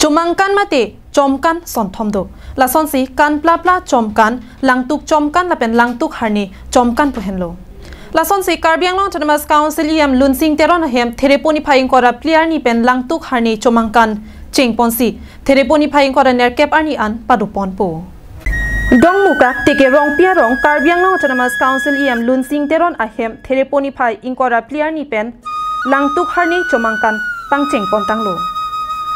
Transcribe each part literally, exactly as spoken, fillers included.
Chomangkan mate chomkan sonthom do. Lasonsi kan plapla chomkan, langtuk chomkan lapen langtuk harni chomkan pu henlo. Lasonsi Karbi Anglong Autonomous Council E M Lunsing Teron ahem Therepo niphai ingkoi ra phli arni pen langtuk harni chomangkan chengponsi Therepo niphai ingkoi ra nerkep arni an padoponpo. Dongmukak Tekerongpi arong Karbi Anglong Autonomous Council E M Lunsing Teron ahem Therepo niphai ingkoi ra phli arni pen langtuk harni chomangkan pangchengpontanglo.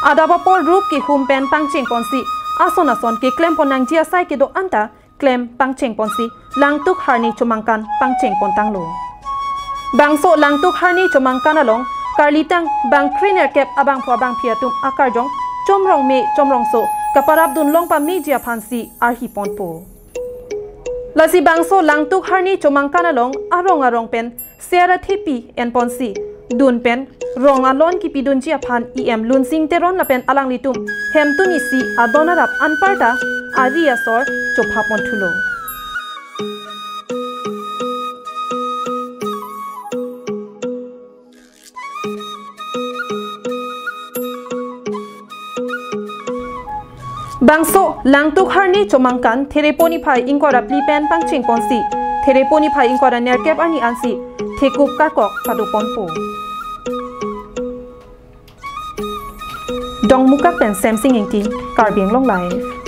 Adap apor rup kehum pen pangchengponsi ason ason keklempon nangji asai kedo anta klem pangchengponsi langtuk harni chomangkan pangchengpontanglo. Bangso langtuk harni chomangkan along karlitang bangkre nerkep abangphu abangphi atum akarjong chomrong me chomrongso kaparapdun long pameji aphansi arhiponpo. Lasi bangso langtuk harni chomangkan along arong arong pen ser athepi enponsi dun pen rong alon kipidunji aphan E M Lunsing Teron lapen alanglitum hemtun isi adon arap anparta ari asor chophaponthulo. Bangso langtuk harni chomangkan Therepo niphai ingkoi ra phli pen pangchengponsi Therepo niphai ingkoi ra nerkep arni ansi thekup karkok padoponpo. Dongmukak pen Semsing Ingti, Karbi Anglong Live.